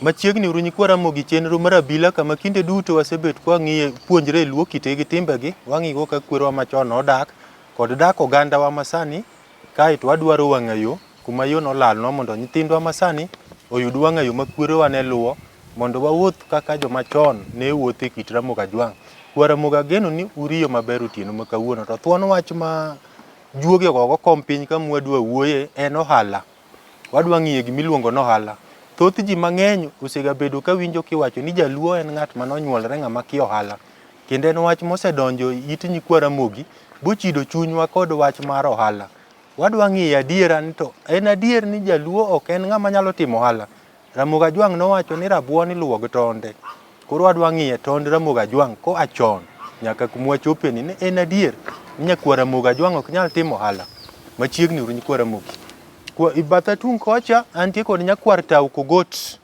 Machiegni uru nyikwa Ramogi chenro mar abila kama kinde duto wasebet kwang'iye puonjre e luo kite gi timbegi, wang'igo ka kwerewa machon nodak kod dak ogandawa masani kaeto wadwaro wang'ayo kuma yo nolalnwa mondo nyithindwa masani oyud wang'ayo ma kwerewa ne luwo mondo wawuoth kaka joma chon ne wuotho e kit Ramogi Ajwang'. Kwa Ramogi ageno ni uriyo maber otieno ma kawuono to thuon wach ma juogi ogogo kom piny kama wadwa wuoye en ohala. Wadwa ng'iyo gima iluongo ni ohala. Thoth ji mang'eny osegabedo ka winjo kiwacho ni jaluo en ng'at mane onyuolre ng'ama kia ohala. Kendo en wach mosedonjo e it nyikwa Ramogi bochido chunywa kod wach mar ohala. Wadwa ng'iyo adiera ni to en adier ni jaluo ok en ng'ama nyalo timo ohala. Ramogi Ajwang' nowacho ni rabuon iluwo gi tonde. Koro wadwa ng'iye tond Ramogi Ajwang' koa chon nyaka kuma wachope ni, ni en adier ni nyakwar Ramogi Ajwang' ok nyal timo ohala. Machiegni uru nyikwa Ramogi. Kwa batha tung' kocha antie kod nyakwar Tau Kogot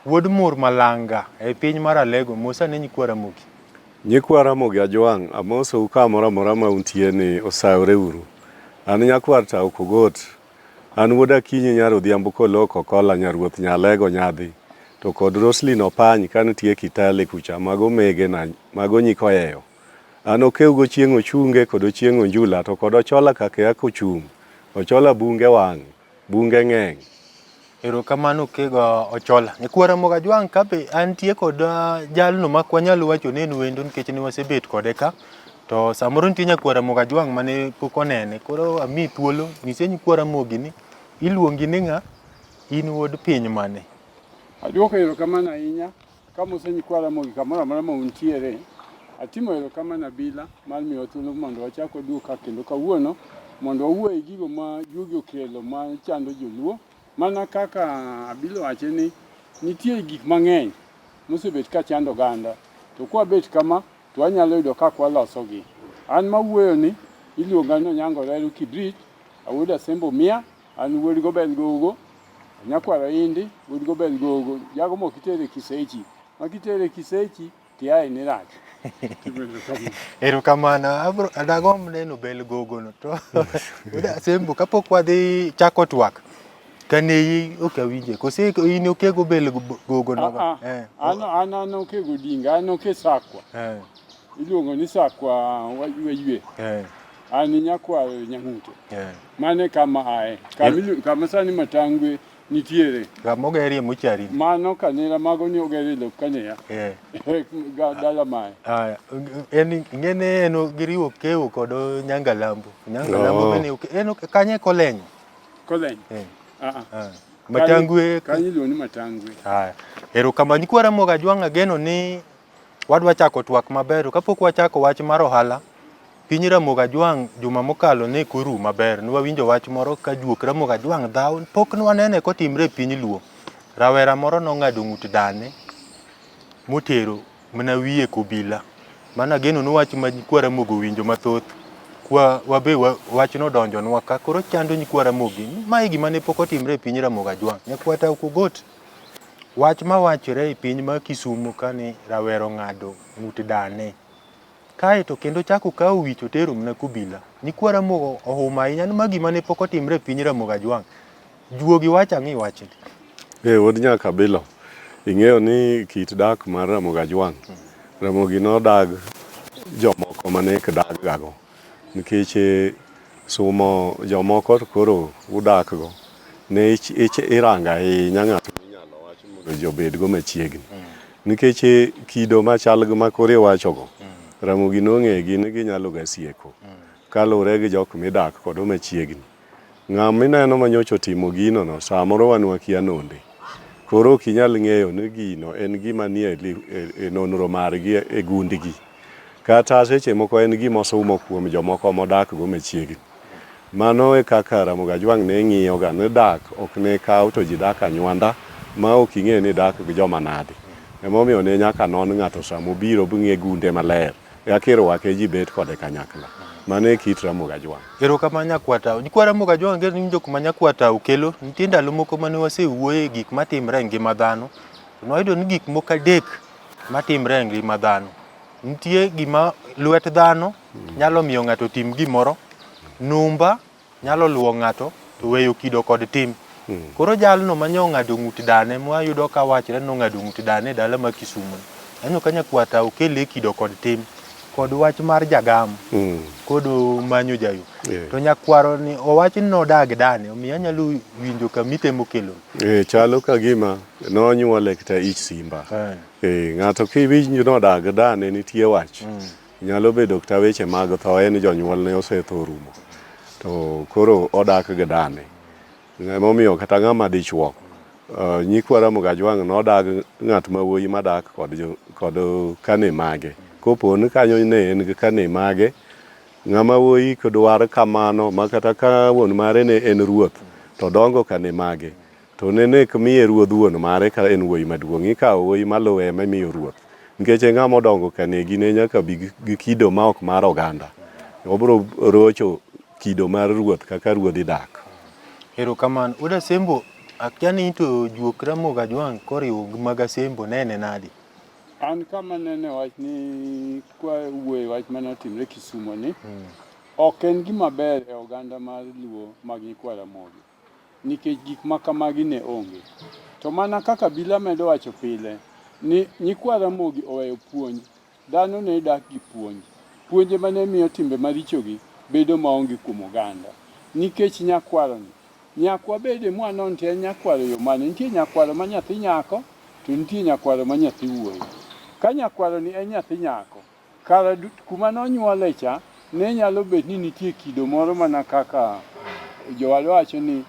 wuod Mur Malanga e piny mar Alego. Mosa ne nyikwa Ramogi. Nyikwa Ramogi Ajwang', amosou kamoro amora ma untie ni osawre uru. An nyakwar Tau Kogot, an wuod Akinyi nyar Odhiambo Koloko Kola nyaruoth Nyalego nyadhi to kod Roslyn Opany ka nitie Kitale kucha mago megena mago nyikoyeyo. An okew gochieng' Ochunge kod Ochieng' Onjula to kod Ochola Kakea Kochung', Ochola bunge wang', bunge ng'eng'. Erokamano Kego Ochola. Nyikwa Ramogi Ajwang' ka be antie kod jalno mak wanyal wacho ni en wendo nikech ne wasebet kode ka. To samoro nitie nyakwar Ramogi Ajwang' mane pok onene. Koro amiyi thuolo, nyise nyikwa Ramogi ni iluongi ni ng'a, in wuod piny mane? Aduoko erokamano ahinya Kamoso nyikwa Ramogi kamoro amora ma untiere, atimo erokamano Abila mar miyowa thuolo mondo wachak waduog ka kendo kawuono mondo wawuo e gigo ma juogi okelo ma chando joluo. Mana kaka Abila owacho ni nitie gik mang'eny mosebet ka chando oganda to kwabet kama to wanyalo yudo kaka walosogi. An mawuoyo ni iluonga ni Onyango Orero Kibrit, awuod Asembo Mia, an wuod Gobel Gogo, Nyakwar Oindi, wuod Gobel Gogo, jago mok itere Kisechi. Ma kitere Kisechi, tiaye ni rach. Erokamano, abro dagomb neno bel gogo no to wuod Asembo kapok wadhi chako twak kaneyi ok awinje kose in okego bel gogo no Ah, ah. eh. An an an okego dinga, an oke sakwa. Eh. Iluongo ni sakwa waywe. Eh. An nyakwar Nyang'ute. Eh. Mano e kama aye. Kama, kama sani Matangwe nitiere. Kama ogerie mochari. Mano kanera mago ni ogerie lop kanera. Eh. Dala mae. Aya, en ing'ene en giriwo kewo kod Nyangalambo. Nyangalambo Oh. bende en kanye kolenyo. Koleny. Eh. Ah, ah. Ah. Matangwe. Kanyo iluongo ni Matangwe. Aya. Erokamano nyikwa Ramogi Ajwang' ageno ni Wadwa chako twak maber to kapok wachako wach mar ohala, piny Ramogi Ajwang' juma mokalo ne koru maber. Ne wawinjo wach moro ka juok Ramogi Ajwang' dhaw, pok ne wanene kotimre e piny Luo. Rawera moro nong'ado ng'ut dane motero mana wiye kobila. Mano ageno ni wach ma nyikwa Ramogi owinjo mathoth. Kwa wabe wachno odonjonwa ka koro chando nyikwa Ramogi. Mae gima ne pok otimre e piny Ramogi Ajwang'. Nyakwar Tau Kogot. Wach mawachore e piny ma Kisumo ka ni rawera ong'ado ng'ut dane. Kae to kendo ochako okawo wich otero mana kobila. Nyikwa Ramogi ohum ahinya ni ma gima ne pok otimre e piny Ramogi Ajwang'. Juogi wacho ang'o e wachni? Ee, wuod Nyakabilo, ing'eyo ni kit dak mar Ramogi Ajwang', Ramogi nodag jomoko mane ok dag gago. Nikech eh, sumo jomoko to koro udakgo ne irango ahinya ng'at minyalo wach mondo ji obedgo machiegni. Nikech eh, kido machal gi ma koro iwachogo, Ramogi nong'egi ni ginyalo ga sieko kaluwore gi jok midak kodo machiegni. Ng'ama ineno ma nyocha otimo gino no, samoro wan wakia nonde. Koro ok inyal ng'eyo ni gino en gima nie e nonro margi e gundgi. Kata seche moko en gima osumo kuom jomoko modak go machiegni. Mano e kaka Ramogi Ajwang' ne ng'iyo ga ni dak ok ne kaw to ji dak anywanda ma ok ing'e ni dak gi joma nadi. Emomiyo ne nyaka non ng'ato sama obiro bng'e gunde maler kaka irwake ji bet kode kanyakla. Mano e kit Ramogi Ajwang'. Erokamano Nyakwatao. Nyikwa Ramogi Ajwang' ang'eyo ni winjo kuma Nyakwatao kelo. Nitie ndalo moko mane wasewuoye e gik matimre e ngima dhano. To nwayudo ni gik moko adek matimre e ngima dhano. Nitie gima lwet dhano nyalo miyo ng'ato otim gimoro, numba nyalo luwo ng'ato to weyo kido kod tim. Koro jalno manye ong'ado ng'ut dane mwayudo ka wachre ni nong'ado ng'ut dane e dala ma Kisumo. Aneno ka nyakwata okele kido kod tim kod wach mar jagam kod manyo jayo. To nyakwaro ni owach ni nodag dane omiyo anyalo winjo kamitemo kelo. Chalo ka gima nonyuole kata ich simba. Ng'ato kiwinj nodag dane nitie wach. Nyalo bedo kata weche mag tho en jonyuolne osetho orumo. To koro odak gi dane. Emomiyo kata ng'ama dichuo nyikwa Ramogi Ajwang' nodag ng'at ma wuoyi madak kod kod kane mage. Kopo ni kanyo ne en gi kane mage, ng'ama wuoyi kdwar kamano ma kata ka wuon mare ne en ruoth to dongo kane mage. To nene ok miye ruodh wuon mare ka en wuoyi maduong'. Ikawo wuoyi maluwe ema imiyo ruoth. Nikech e ng'ama odongo ka negi ne nyaka bi gi kido ma ok mar oganda. Obiro rocho kido mar ruoth kaka ruodhi dak. Erokamano. Wuod Asembo, akia ni to juok Ramogi Ajwang' koriwo gi mag Asembo nene nadi? An kama nene wach ni kwa wuoye wach mane otimre Kisumo ni, ok en gima ber e oganda mar Luo mag nyikwa Ramogi. nikech gik ma kamagi ne onge. To mana kaka Bila medo wacho pile ni nyikwa Ramogi oweyo puonj, dhano ne dak gi puonj. Puonj ema ne miyo timbe marichogi bedo maonge kuom oganda. Nikech nyakwaroni, nyakwa bede mwanon to en nyakwaro yo mane? Nitie nyakwaro ma nyathi nyako to nitie nyakwaro ma nyathi wuoyi. Ka nyakwaroni en nyathi nyako, Kara kuma nonyuole cha ne nyalo bet ni nitie kido moro mana kaka jowadwa wacho ni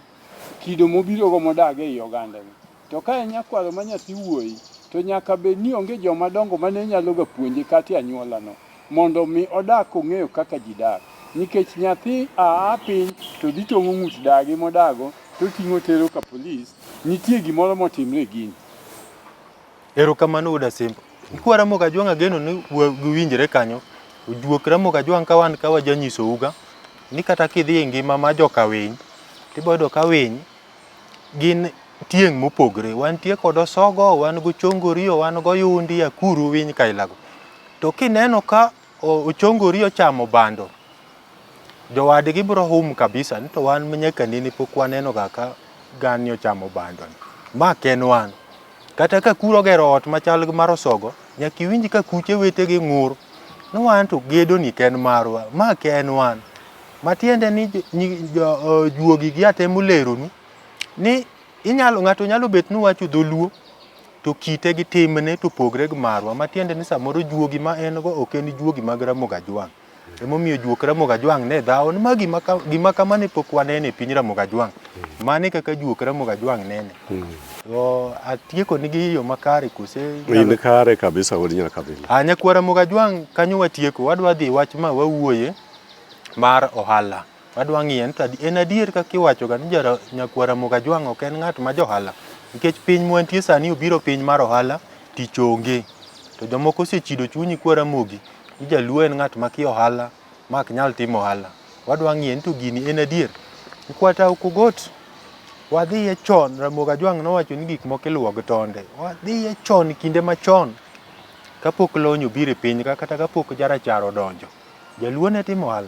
kido mobirogo modag ei ogandani. To ka en nyakwaro ma nyathi wuoyi to nyaka bed ni onge joma dongo mane nyalo ga puonje kata e anyuolano mondo mi odag kong'eyo kaka ji dak. Nikech nyathi aa piny to dhi tong'o ng'ut dagi modago to ting'o tero ka polis, nitie gimoro motimre e gini. Erokamano wuod Asembo. Nyikwa Ramogi Ajwang' ageno ni giwinjre kanyo. Ojuok Ramogi Ajwang' ka wan ka wajanyisouga ni kata kidhi e ngima ma joka winy, tibo yudo ka winy gin tieng' mopogre. Wantie kod osogo, wan gochongorio, wan goyundi, akuru, winy kailago. To kineno ka ochongori ochamo bando, jowadgi biro hum kabisa ni to wan nyaka nene pok waneno ga ka gani ochamo bando ni. Ma ok en wan. Kata ka kuro ogero ot machal gi mar osogo, nyaka iwinj ka kuche wetegi ng'ur ni wan to gedo ni ok en marwa, ma ok en wan. Matiende ni juogi gi atemo leronu ni inyalo ng'ato nyalo bet ni wacho dholuo to kite gi timne to opogre gi marwa. Matiende ni samoro juogi ma en go ok en juogi mag Ramogi Ajwang'. Emomiyo juok Ramogi Ajwang' ne dhawo ni ma gima ka, gima kama ne pok wanene e piny Ramogi Ajwang'. Mane kaka juok Ramogi Ajwang' nene. To atieko nigi e yo makare kose? In kare kabisa wuod Nyakabila. Ah, nyakwa Ramogi Ajwang' kanyo watieko. Wadwa dhi wach ma wawuoye mar ohala. Wadwa ng'iye ni to en adier kaka iwachoga ni jara, nyakwa Ramogi Ajwang' ok en ng'at ma johala. Nikech piny mwantie sani obiro piny mar ohala, tich onge. To jomoko osechido chuny nyikwa Ramogi ni jaluo en ng'at ma kia ohala, ma ok nyal timo ohala. Wadwa ng'iye ni to gini en adier. Nkwata Okogot, wadhiye chon, Ramogi Ajwang' nowacho ni gik moko iluwo gi tonde. Wadhiye chon kinde machon kapok lony obiro e piny ka kata kapok jarachar odonjo. Jaluo ne timo ohala.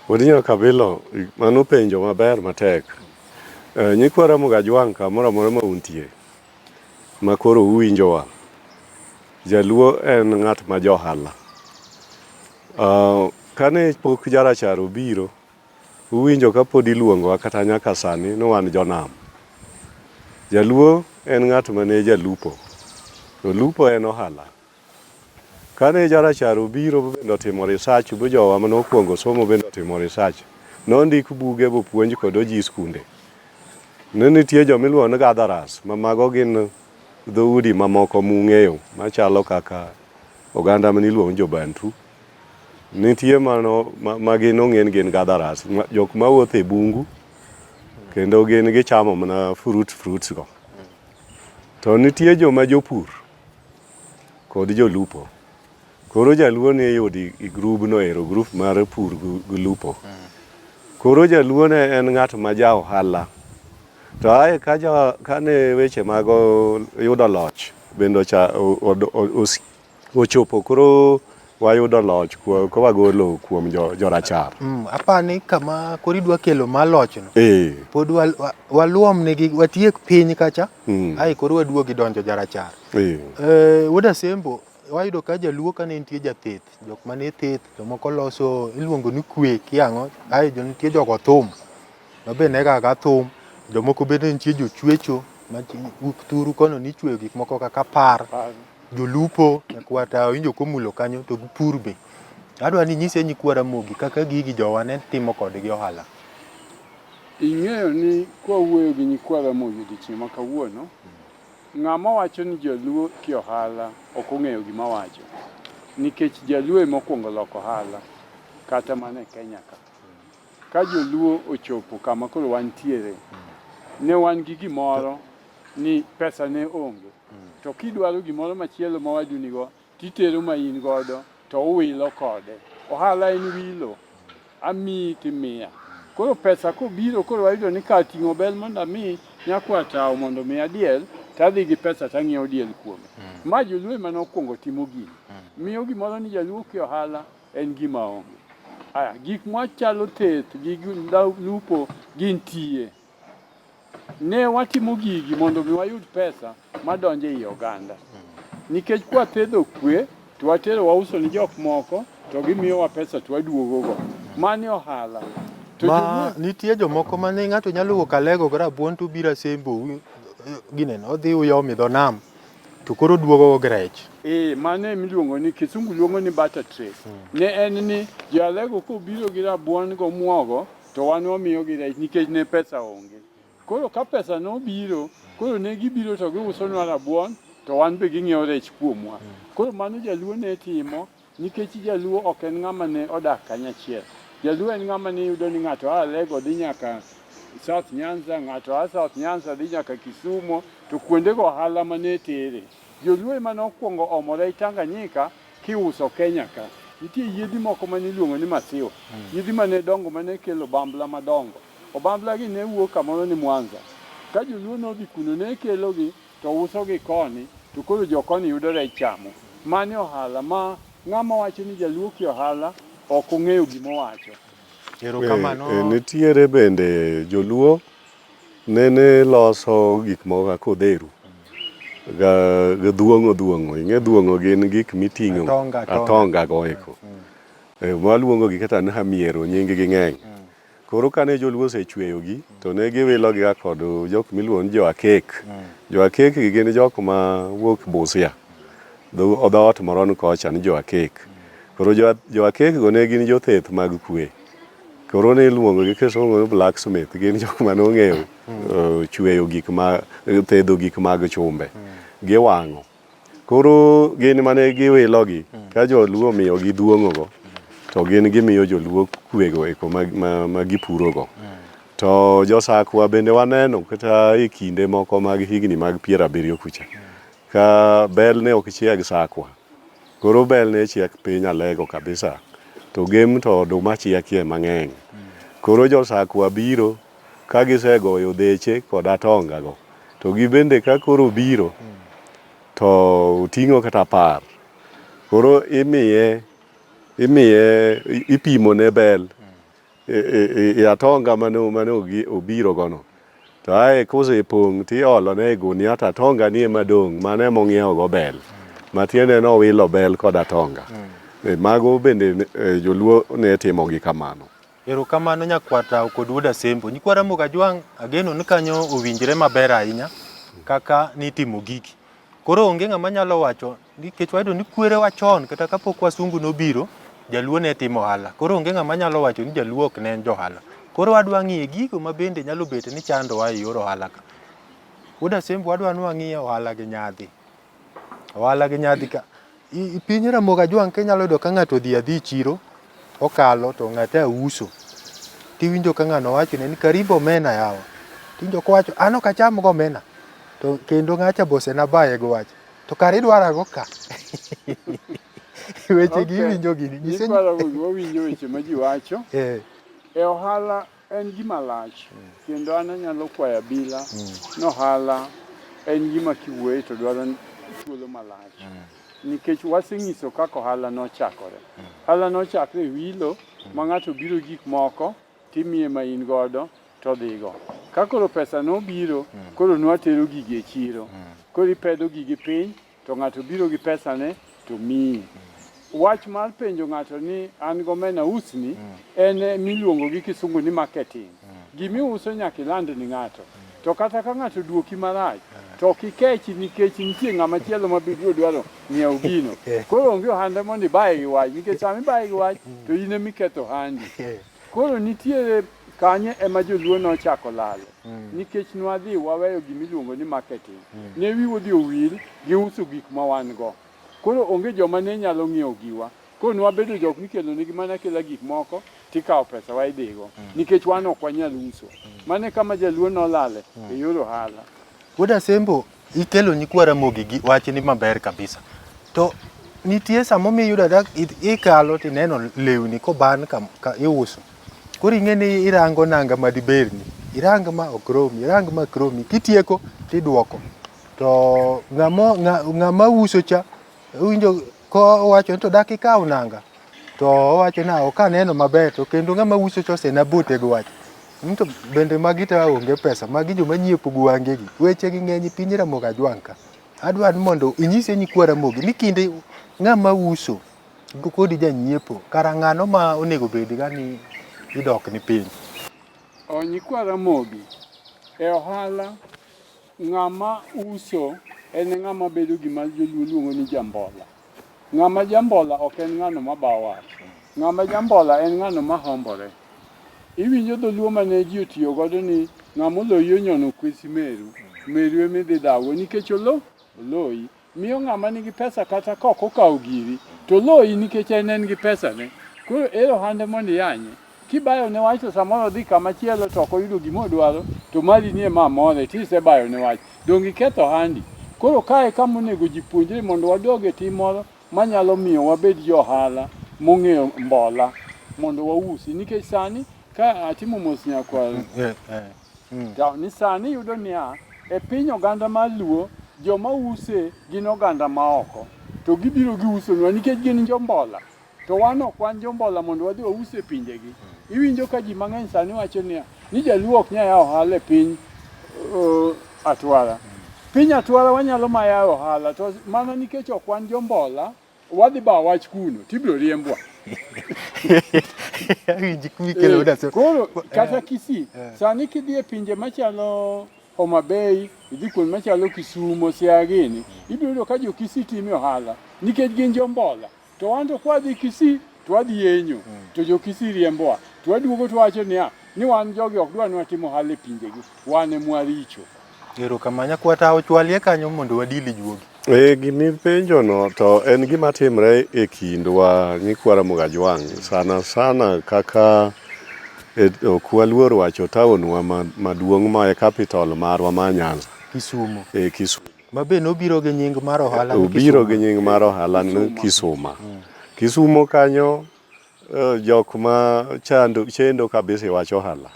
Wuod Nyakabilo, mano penjo maber matek. Nyikwa Ramogi Ajwang' kamoro amora ma untie, ma koro uwinjowa, Jaluo en ng'at ma johala. Kane pok jarachar obiro, uwinjo ka pod iluongowa kata nyaka sani ni wan jonam. Jaluo en ng'at mane jalupo, to lupo en ohala. Kane jarachar obiro bende otimo research bu jowa mane okuongo somo bende otimo research, nondik buge bopuonj kod ji skunde. Ne nitie joma iluongo ni gatherers ma mago gin dhoudi mamoko mung'eyo machalo kaka oganda mane iluongo ni jo-Bantu. Nitie mano ma gin ong'e ni gin gatherers, jok mawuotho e bungu kendo gin gichamo mana fruit fruits go. To nitie joma jopur kod jolupo. Koro jaluo ne iyudo i grubno ero, grup mar pur gi lupo. Koro jaluo ne en ng'at ma ja ohala. To ae ka ja, kane weche mag yudo loch bende ochopo koro wayudo loch ko wagolo kuom jorachar. Apani kama koro idwa kelo mar lochno. Eh. Pod waluom negi watiek piny kacha. Ae koro waduogi donjo jarachar. Wuod Asembo, wayudo ka jaluo kane nitie jatheth, jok mane theth, jomoko loso iluongo ni kwe kiang'o, ae jo nitie jogo thum. Ma be ne gaga thum, jomoko bende nitie jochwecho ma thuru kono nichweyo gik moko kaka par. Jolupo nyakwar awinjo komulo kanyo to gi pur be. Adwa ni inyise nyikwa Ramogi kaka gigi jowa ne timo kodgi ohala. Ing'eyo ni kwawuoyo gi nyikwa Ramogi odiochieng' ma kawuono, ng'ama wacho ni jaluo kia ohala ok ong'eyo gima wacho. Nikech jaluo ema okwongo loko ohala kata mana e Kenya ka. Ka joluo ochopo kama koro wantiere, ne wan gi gimoro ni pesa ne onge. To kidwaro gimoro machielo ma wadu nigo, titero ma in godo to uwilo kode. Ohala en wilo. Amiyi timiya. Koro pesa kobiro koro wayudo ni kar ting'o bel mondo ami nyakwar tawo mondo omiya diel, tadhi gi pesa tang'iewo diel kuome. Ma joluo ema nokwongo timo gini. Miyo gimoro ni jaluo kia ohala en gima onge. Aya, gik machalo theth gi lupo gintie. Ne watimo gigi mondo mi wayud pesa madonjo ei oganda. Nikech kwathedho kwe to watero wauso ni jok moko to gimiyowa pesa to waduogo go. Mano ohala. To Ma joluo nitie jomoko mane ng'ato nyalo wuok Alego gi rabuon to obiro Asembo ginene odhi Uyoma e dho nam to koro oduogo gi rech. Mano emiluongo ni kisungu luongo ni barter trade. Ne en ni jo Alego kobiro gi rabuon gomuogo to wan wamiyogi rech nikech ne pesa onge. Koro ka pesa nobiro, koro ne gibiro to giusonwa rabuon to wan be ging'iewo rech kuomwa. Koro mano jaluo ne timo nikech jaluo ok en ng'ama ne odak kanyachiel. Jaluo en ng'ama ne iyudo ni ng'ato a Alego dhi nyaka South Nyanza, ng'ato a South Nyanza dhi nyaka Kisumo, to kuondego ohala mane tere. Joluo ema nokwongo omo rech Tanganyika kiuso Kenya ka. Nitie yiedhi moko mane iluongo ni Masiwa. Yiedhi mane dongo mane kelo obambla madongo. Obambla gi ne wuok kamoro ni Mwanza. Ka joluo nodhi kuno ne kelogi to usogi koni to koro jokoni yudo rech chamo. Mano e ohala ma ng'ama wacho ni jaluo kia ohala ok ong'eyo gima owacho. Erokamano. Nitiere bende joluo nene loso gik moko kaka odheru ga dhuong'o dhuong'o. Ing'e dhuong'o gin gik miting'o Atonga, atonga. atonga go eko. Waluongo gi kata ni hamiero nying gi ng'eny. Koro kane joluo osechweyo gi to ne giwilo gi ga kod jok miluongo ni jo Akek. Jo Akek gi gin jok ma wuok Busia. Dhoot moro ni kocha ni jo Akek. Koro jo Akek go ne gin jotheth mag kwe. Koro ne iluongo gi kisungu ni blacksmith, gin jok mane ong'eyo chweyo gik ma thedho gik mag chumbe. Giwang'o. Koro gin mane giwilo gi ka joluo omiyo gi dhuong'o go to gin gimiyo joluo kwego eko ma gipuro go. To josakwa bende waneno kata e kinde moko mag higni mag 70 kucha ka bel ne ok chieg sakwa. Koro bel ne chiek piny Alego kabisa to gem to oduma chiekie mang'eny. Koro josakwa biro ka gisegoyo dheche kod atonga go to gibende ka koro biro to oting'o kata par. Koro imiye ipimo ne bel e atonga mane obiro gono. To ae kosepong' tiolone e gunia to atonga ni ema dong' mano ema ong'iewo go bel. Matiende ni owilo bel kod atonga. Mago bende joluo ne timo gi kamano. Erokamano nyakwar Tao kod wuod Asembo. Nyikwa Ramogi Ajwang' ageno ni kanyo owinjre maber ahinya kaka nitimo gigi. Koro onge ng'ama nyalo wacho nikech wayudo ni kwerewa chon kata kapok wasungu nobiro, jaluo ne timo ohala. Koro onge ng'ama nyalo wacho ni jaluo ok ne en johala. Koro wadwa ng'iye gigo ma bende nyalo bet ni chandowa e yor ohala ka. Wuod Asembo wadwa ni wang'iye ohala gi nyadhi. Ohala gi nyadhi ka. I piny Ramogi Ajwang' ka inyalo yudo ka ng'ato odhi adhi e chiro, okalo to ng'ate auso. Tiwinjo ka ng'ano wachone ni karibu omena yawa. Tiwinjo kowacho an ok acham ga omena. To kendo ng'acha bose nabaye gi wach. To kare idwarago ka. Weche gi iwinjo gini. Nyise Nyikwa Ramogi wawinjo weche ma ji wacho. Eh. E ohala en gima lach kendo an anyalo kwayo abila ni ohala en gima kiwuoye to dwaro thuolo malach nikech waseng'iso kaka ohala nochakore. Ohala nochakre e wilo ma ng'ato biro gik moko timiye ma in godo to odhigo. Ka koro pesa nobiro, koro nwatero gigi e chiro. Koro ipedho gigi piny to ng'ato biro gi pesane to miyi. Wach mar penjo ng'ato ni an gomena ausni en miluongo gi kisungu ni marketing. Gimiuso nyaka iland ni ng'ato. To kata ka ng'ato oduoki marach, to ok ikechi nikech nitie ng'ama chielo ma biro dwaro ng'iewo gino. Koro onge ohande mondo ibaye gi wach nikech sama ibaye gi wach to in ema iketho ohandi. Koro nitiere kanye ema joluo nochako lale nikech nwadhi waweyo gima iluongo ni marketing. Ne wiwa odhi owil gi uso gik ma wan go. Koro onge joma ne nyalo ng'iewo giwa. Koro nwabedo jok mikelo negi mana kela gik moko tikawo pesa wa idhigo nikech wan ok wanyal uso. Mano e kama jaluo nolale e yor ohala. Wuod Asembo, ikelo nyikwa Ramogi gi wachni maber kabisa. To nitie sama iyudo ada ikalo tineno lewni koban ka, ka iuso. Koro ing'e ni irango nanga madiberni. Irang ma ok romi, irang ma ok romi. Kitieko tiduoko. To ng'ama ng'ama uso cha iwinjo kowacho ni to dak ikaw nanga. To owacho ni ok aneno maber to kendo ng'ama uso cha osenabote gi wach. To bende magi to onge pesa, magi joma nyiepo gi wangegi. Weche gi ng'eny e piny Ramogi Ajwang' ka. Adwa ni mondo inyise nyikwa Ramogi ni kinde ng'ama uso kodi janyiepo, kara ng'ano ma onego bed ga ni idok ni piny. O nyikwa Ramogi, e ohala ng'ama uso en ng'ama bedo gima joluo luongo ni jambola. Ng'ama jambola ok en ng'ano ma bawo wach. Ng'ama jambola en ng'ano ma hombore. Iwinjo dholuo mane ji otiyo godo ni ng'ama oloyi onyono kwesi meru, meru ema idhi dhawo nikech olo, oloyi. Miyo ng'ama nigi pesa kata ka ok okawo giri, to oloyi nikech en en gi pesane. Koro ere ohande mondo iyanye? Kibayo ne wach to samoro odhi kama chielo to ok oyudo gima odwaro to mari ni ema more to isebayo ne wach. Donge iketho ohandi? Koro kae kama onego ji puonjre mondo wadog e tim moro manyalo miyo wabed jo ohala mong'eyo mbola mondo wausi. Nikech sani ka atimo mos nyakwar ni sani iyudo niya e piny oganda mar Luo joma use gin oganda maoko to gibiro giusonwa nikech gin jombola. To wan ok wan jombola mondo wadhi waus e pinjegi. Iwinjo ka ji mang'eny sani wacho niya, ni jaluo ok nyal yawo ohala e piny Atwara. Piny Atwara wanyalo ma yawo ohala to mana nikech ok wan jombola, wadhi ba wach kuno tibiro riembwa. Awinji mikelo wuod Asembo. Koro kata Kisii, sani kidhi e pinje machalo Homa Bay, idhi kuonde machalo Kisumo, Siaya gini, ibiro yudo ka jo Kisii timo ohala nikech gin jombola. To wan to kwadhi Kisii to wadhi yenyo to jo Kisii riembowa to waduogo to wawacho niya ni wan jogi ok dwa ni watim ohala e pinjegi wan e mwaricho. Erokamano nyakwata ochwalie kanyo mondo wadili juogi. E gimipenjo no to en gima timre e kindwa nyikwa Ramogi Ajwang' sana sana kaka e, ok waluor wacho taonwa maduong' ma e capital marwa ma Nyanza Kisumo. e Kisumo. Ma be nobiro gi nying mar ohala ni Obiro gi Kisuma. nying mar ohala ni Kisuma. Kisumo kanyo jok ma chando chendo kabisa e wach ohala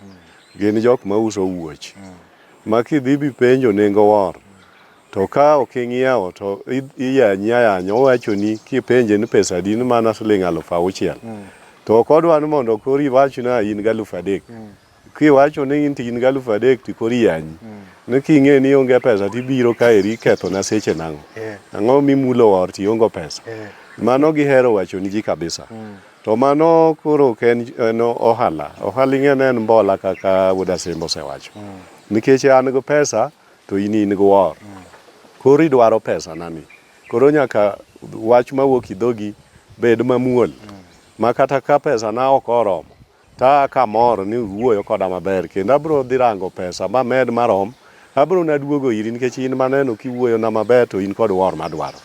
gin jok ma uso wuoch ma kidhi bipenjo nengo wor to ka ok ing'iewo to iyanyi ayanya owachoni kipenje ni pesa adi ni mana siling 6,000 to ok odwa ni mondo koro iwachna in gi 3,000 Kiwacho ni in to in gi 3,000 to koro iyanyi. Ni king'e ni ionge pesa to ibiro kaeri ikethona seche nang'o? Ang'o mimulo wor to ionge pesa? Mano gihero wacho ni ji kabisa. To mano koro ok en ohala. Ohala ing'e ni en mbola kaka wuod Asembo osewacho. Nikech an gi pesa to in in gi wor. Koro idwaro pesa nani. Koro nyaka wach mawuok e dhogi bed mamuol. Ma kata ka pesa na ok oromo Ta kamor ni uwuoyo koda maber kendo abiro dhi rango pesa mamed marom abiro naduogo iri nikech in maneno kiwuoyo na maber to in kod wor madwaro.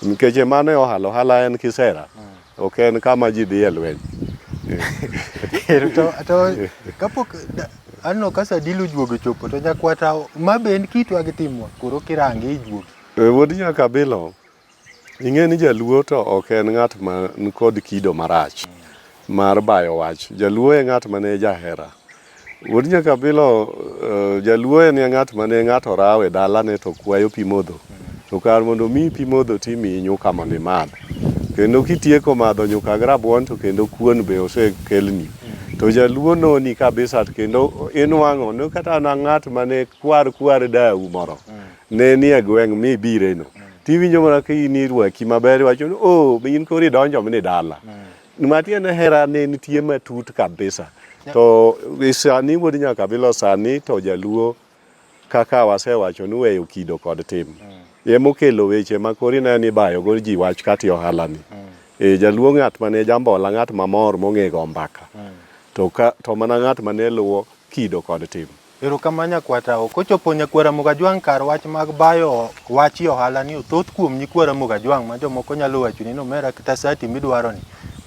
Nikech mano e ohala, ohala en kisera ok en kama ji dhi e lweny. To kapok Aneno ka Sadilo juogi ochopo to nyakwata ma be en kitwa gi timwa koro kirange i juogi. Wuod Nyakabilo, ing'e ni jaluo to ok en ng'at man kod kido marach mar bayo wach. Jaluo e ng'at mane jahera. Wuod Nyakabilo, jaluo en ng'at mane ng'ato rawo e dalane to kwayo pi modho. To kar mondo omiyi pi modho to imiyi nyuka mondo imadh. Kendo kitieko madho nyuka gi rabuon to kendo kuon be osekelni. To jaluo noni kabisa to kendo inwang'o ni kata na ng'at mane kwar kwar dau moro ne nie gweng' mibireno. Tiwinjo mana ka in irwaki maber iwacho ni oh in koro idonjo mini dala. Matiende hera ne nitie matut kabisa. To sani wuod Nyakabilo sani to jaluo kaka wasewacho ni weyo kido kod tim. Emokelo weche ma koro ineno ni ibayo go ji wach kata e ohala ni. E jaluo ng'at mane jambola ng'at mamor mong'e go mbaka. To ka to mana ng'at mane luwo kido kod tim. Erokamano Nyakwatao. Kochopo Nyakwa Ramogi Ajwang' kar wach mag bayo wach e ohala ni thoth kuom nyikwa Ramogi Ajwang' ma jomoko nyalo wachoni ni omera kata sati midwaro ni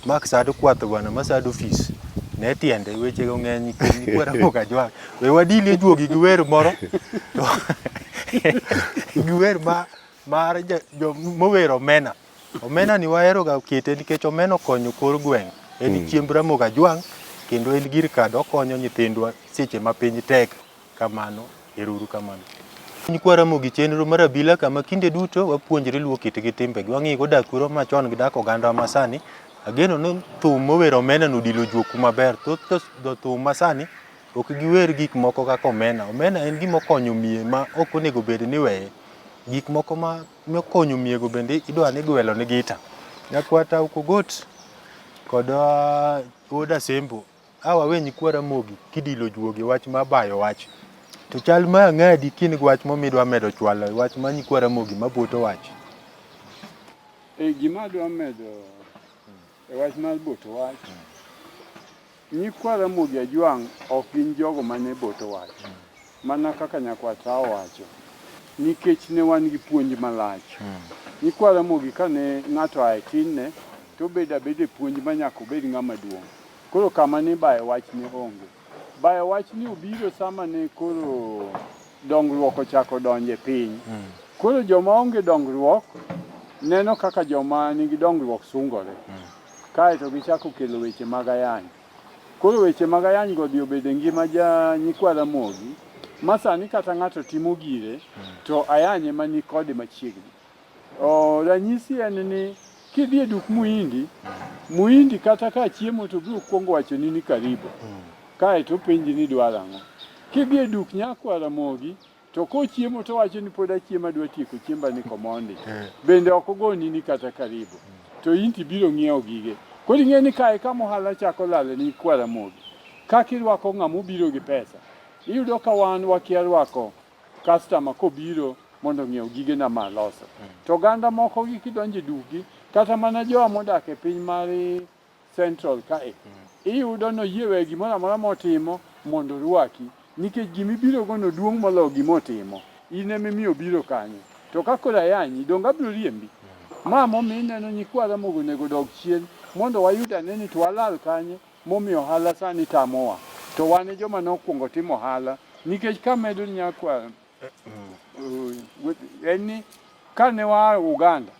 mak sad kwath bwana ma sad ofis ne tiende wechego ng'eny kuom nyikwa Ramogi Ajwang'. We wadilie juogi gi wer moro to gi wer ma mar jo mowero omena. Omena ni wahero ga kete nikech omena okonyo kor gweng'. En chiemb Ramogi Ajwang' kendo en gir kado okonyo nyithindwa seche ma piny tek kamano. Ero uru kamano. Nyikwa Ramogi chenro mar abila kama kinde duto wapuonjre luo kitgi timbegi. Wang'i go dak kwero machon gi dak oganda masani. Ageno ni thum mowero omena no odilo juok maber. Thoth jothum masani ok giwer gik moko kaka omena. Omena en gima okonyo miye ma ok onego bed ni iweye. Gik moko ma mokonyo miyego bende idwa ni gwelo ni gita. Nyakwata Okogot kod wuod Asembo a wawe nyikwa Ramogi kidilo juogi wach ma bayo wach. To chal ma ang'adi kin gi wach momidwa medo chwalo e wach ma nyikwa Ramogi maboto wach. E gima adwa medo e wach mar boto wach, nyikwa Ramogi Ajwang' ok gin jogo mane boto wach. Mana kaka Nyakwar owacho, nikech ne wan gi puonj malach. Nyikwa Ramogi kane ng'ato oa e tinne, to obedo abeda e puonj ma nyaka obed ng'ama duong'. Koro kama ne ibaye wach ne onge. Bayo wach ni obiro sama ne koro dongruok ochako donjo e piny. Koro joma onge dongruok neno kaka joma nigi dongruok sungore. Kaeto gichako kelo weche mag ayany. Koro weche mag ayany go odhi obedo e ngima ja nyikwa Ramogi ma sani kata ng'ato timo gire to ayany ema ni kode machiegni. O, ranyisi en ni kidhi e duk muhindi, muhindi kata ka chiemo to biro kuongo wachoni ni karibu. Kaeto openji ni idwaro ang'o. Kidhi e duk nyakwa Ramogi to kochiemo to wacho ni pod achiemo adwa tieko chiemba ni komondi. Bende ok ogoni ni kata karibu. To in to ibiro ng'iewo gige. Koro ing'e ni kae kama ohala chako lale ni nyikwa Ramogi. Kaka irwako ng'ama obiro gi pesa. Iyudo ka wan wakia rwako customer kobiro mondo ong'iew gigena ma aloso. To oganda moko gi kidonjo e dukgi, kata mana jowa modak e piny mar Central kae, iyudo ni oyie weyo gimoro amora motimo mondo orwaki, nikech gima ibirogo no duong' moloyo gima otimo. In ema imiyo obiro kanyo. To ka koro ayanyi, donge abiro riembi? Ma momiyo ineno nyikwa Ramogi onego odog chien mondo wayud ane ni to walal kanye momiyo ohala sani tamowa. To wan e joma nokwongo timo ohala nikech kamedo nyakwa en ni kane waa Uganda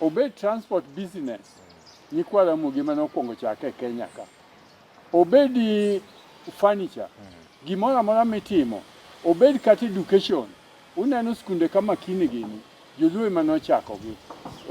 obed transport business nyikwa Ramogi ema nokwongo chake e Kenya ka. Obed furniture, gimoro amora mitimo, obed kata education, uneno skunde ka Makini gini, Joluo ema nochakogi.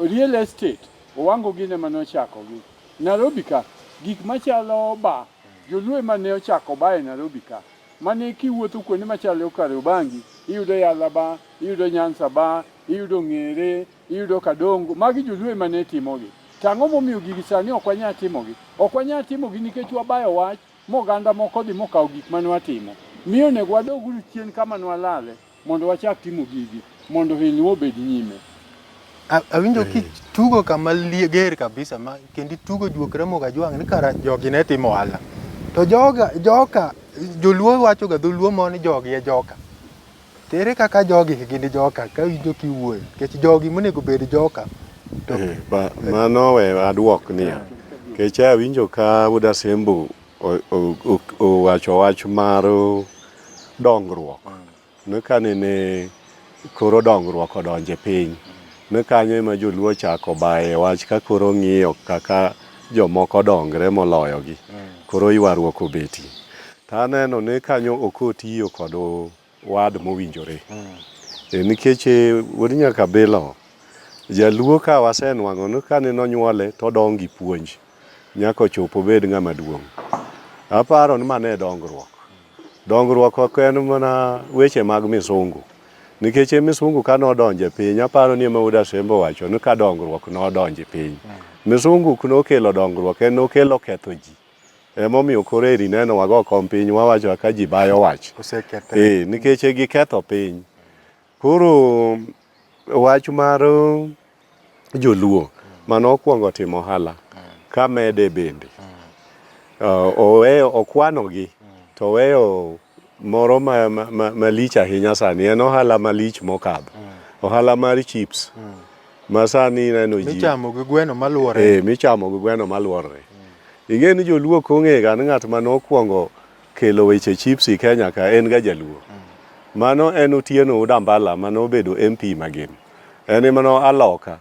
Real estate, Owango gini ema nochakogi. Nairobi ka, gik machalo bar, Joluo ema ne ochako bar e Nairobi ka. Mane kiwuotho kuonde machalo Kariobangi, iyudo Yala bar, iyudo Nyanza bar, iyudo Ngere, iyudo Kadongo, magi Joluo ema ne timogi. To ang'o momiyo gigi sani ok wanyal timogi? Ok wanyal timogi nikech wabayo wach moganda moko odhi mokawo gik mane watimo. Miyo onego wadog uru chien kama nwalale mondo wachak timo gigi mondo hinywa obed nyime. Awinjo kitugo kama ger kabisa ma kendo itugo juok Ramogi Ajwang' ni kara jogi ne timo ohala. To joga joka joluo wacho ga dholuo moro ni jogi e joka. To ere kaka jogi gin joka kawinjo kiwuoyo nikech jogi monego bed joka to Mano we aduok niya. Nikech awinjo ka wuod Asembo owacho wach mar dongruok. Ni ka nene koro dongruok odonjo e piny, ni kanyo ema joluo ochako baye wach ka koro ng'iyo kaka jomoko dongre moloyogi. Koro ywaruok obetie. To aneno ni kanyo ok otiyo kod wad mowinjore. E, nikech e, wuod Nyakabilo, jaluo ka wasenwang'o ni kane nonyuole to odong gi puonj nyaka ochop obed ng'ama duong'. Aparo ni mano e dongruok. Dongruok ok en mana weche mag misungu. Nikech e misungu ka nodonjo e piny, aparo ni ema wuod Asembo owacho ni ka dongruok nodonjo e piny. Misungu ok nokelo dongruok, en nokelo ketho ji. Emomiyo koro eri neno wago kom piny wawacho kaka ji bayo wach. Osekethre. Eh, nikech e giketho piny. Koro wach mar joluo mane okwongo timo ohala ka mede bende oweyo okwanogi to oweyo moro malich ahinya sani en ohala malich mokadho ohala mar chips ma sani ineno ji Michamo gi gweno maluore. Eh, michamo gi gweno maluorore. Ing'e ni joluo ok ong'e ga ni ng'at mane okwongo kelo weche chips i Kenya ka en ga jaluo. Mano en Otieno Udambala mane obedo MP magem. En ema noaloka